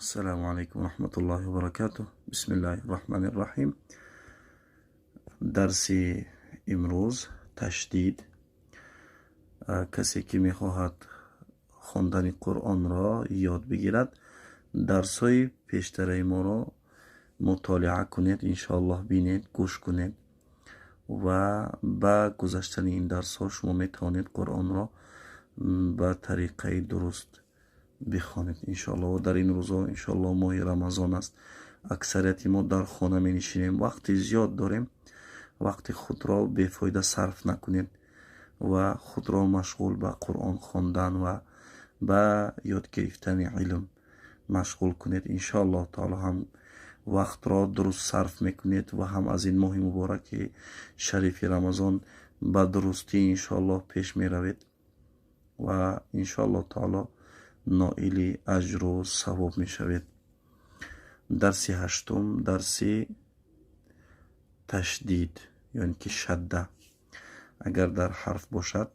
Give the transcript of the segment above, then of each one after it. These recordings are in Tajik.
Ассалому алайкум ва раҳматуллоҳи ва баракатуҳ. Бисмиллаҳи раҳмани раҳим. Дарси имрӯз ташдид. Касе ки мехоҳад хондани Қуръонро ёд бигирад, дарсҳои пештараи моро мутолиа кунед, иншоаллоҳ бинед, гӯш кунед ва ба гузаштани ин дарсҳо шумо метавонед Қуръонро ба тариқаи дуруст бихонед, иншоаллоҳ. Ва дар ин рӯзҳо, иншоаллоҳ, моҳи Рамазон аст, аксарияти мо дар хона менишинем, вақти зиёд дорем, вақти худро бефоида сарф накунед ва худро машғул ба Қуръон хондан ва ба ёд гирифтани илм машғул кунед. Иншоаллоҳ таоло ҳам вақтро дуруст сарф мекунед ва ҳам аз ин моҳи мубораки шарифи Рамазон ба дурустӣ иншоаллоҳ пеш меравед ва иншоаллоҳ таоло ноили аҷру савоб мешавед. Дарси ҳаштум, дарси ташдид ё ин ки шадда. Агар дар ҳарф бошад,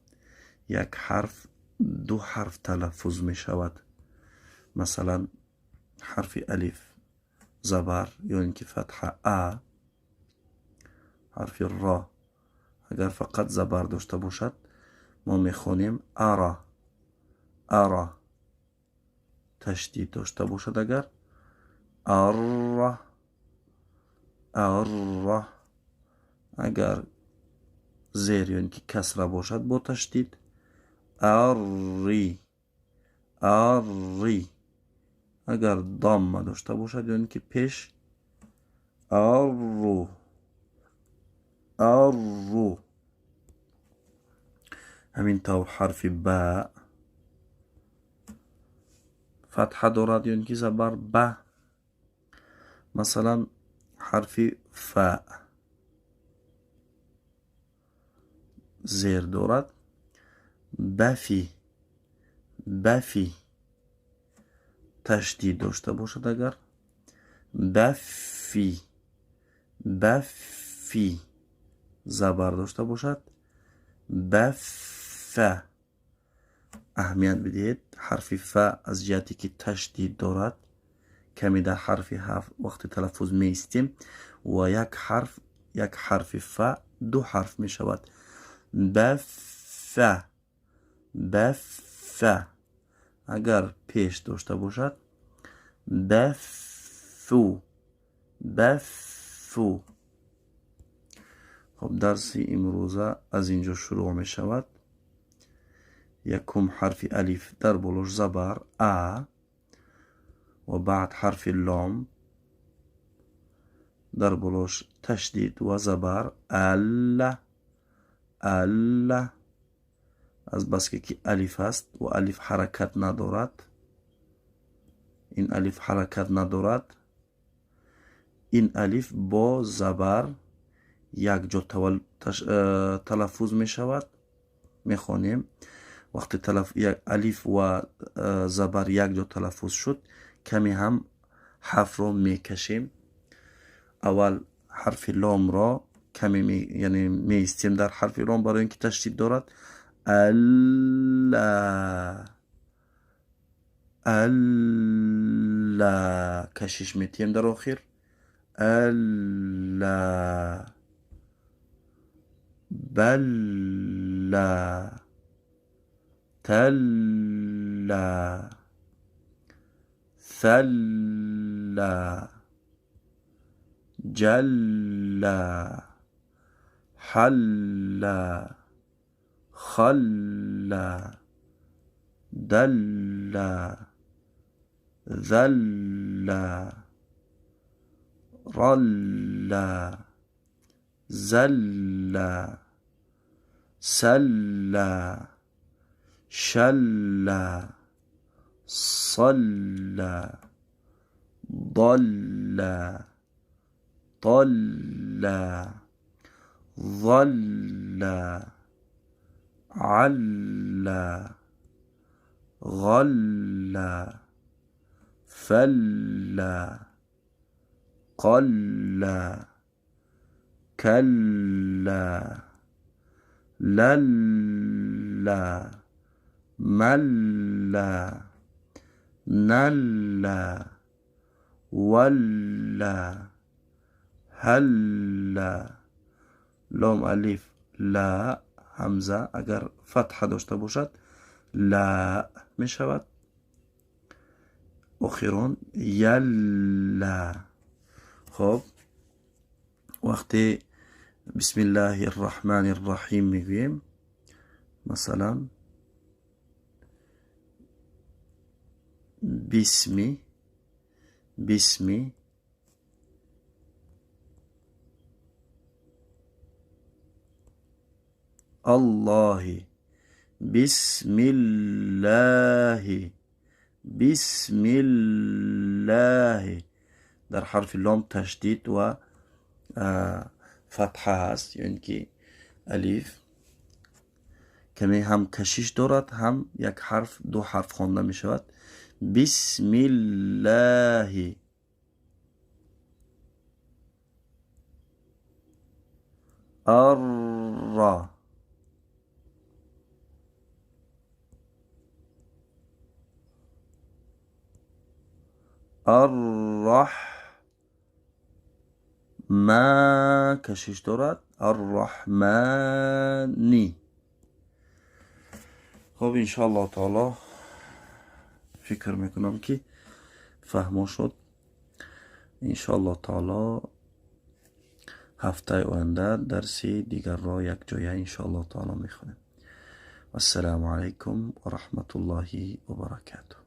як ҳарф ду ҳарф талаффуз мешавад. Масалан, ҳарфи алиф забар ё ин ки фатҳа а, ҳарфи ро агар фақат забар дошта бошад, мо мехонем ара, ара. Ташдид дошта бошад агар, арра, арра. Агар зер ё ин ки касра бошад бо ташдид, арри, арри. Агар дамма дошта бошад ё ин ки пеш, арру, арру. Ҳамин тавр ҳарфи ба фатҳа дорад ё ин ки забар ба. Масалан, ҳарфи фа зер дорад, бафи, бафи. Ташдид дошта бошад агар, баффи, баффи. Забар дошта бошад, баффа. Аҳамият бидиҳед, ҳарфи фа аз ҷиҳате ки ташдид дорад, каме дар ҳарфи ҳафт вақти талаффуз меистем ва як ҳарф, як ҳарфи фа ду ҳарф мешавад. Баффа, баффа. Агар пеш дошта бошад, баффу, баффу. Хоб, дарси имрӯза аз ин ҷо шурӯъ мешавад. Якум ҳарфи алиф дар болош забар а ва баъд ҳарфи лом дар болош ташдид ва забар алла, алла. Аз баске ки алиф аст ва алиф ҳаракат надорад, ин алиф ҳаракат надорад, ин алиф бо забар якҷо талаффуз мешавад. Мехонем вақте алиф ва забар якҷо талаффуз шуд, каме ҳам ҳарфро мекашем. Аввал ҳарфи ломро каме яъне меистем дар ҳарфи лом, барои ин ки ташдид дорад. Алла, алла кашиш метиҳем дар охир. Алла, балла, талла, салла, ҷалла, ҳалла, халла, далла, залла, ралла, залла, салла, шалла, салла, далла, талла, залла, алла, ғалла, фалла, қалла, калла, лалла, малла, налла, Валла, ҳалла. Лом алиф ла, ҳамза агар фатҳа дошта бошад ла мешавад. Охирон ялла. Хоб, вақте бисмиллаҳи рраҳмани рраҳим мегӯем, масалан бисми, бисми аллоҳи, бисмиллаҳи, бисмиллаҳи. Дар ҳарфи лом ташдид ва фатҳа ҳаст, ё ин ки алиф каме ҳам кашиш дорад, ҳам як ҳарф ду ҳарф хонда мешавад. Бисмиллаҳи арра арраҳ ма кашиш дорад, арраҳмани. Хоб, иншоаллоҳ таоло фикр мекунам, ки фаҳмо шуд. Иншоаллоҳ таоло ҳафтаи оянда дарси дигарро якҷоя иншоаллоҳ таоло мехонем. Вассалому алайкум ва раҳматуллоҳи ва баракатуҳ.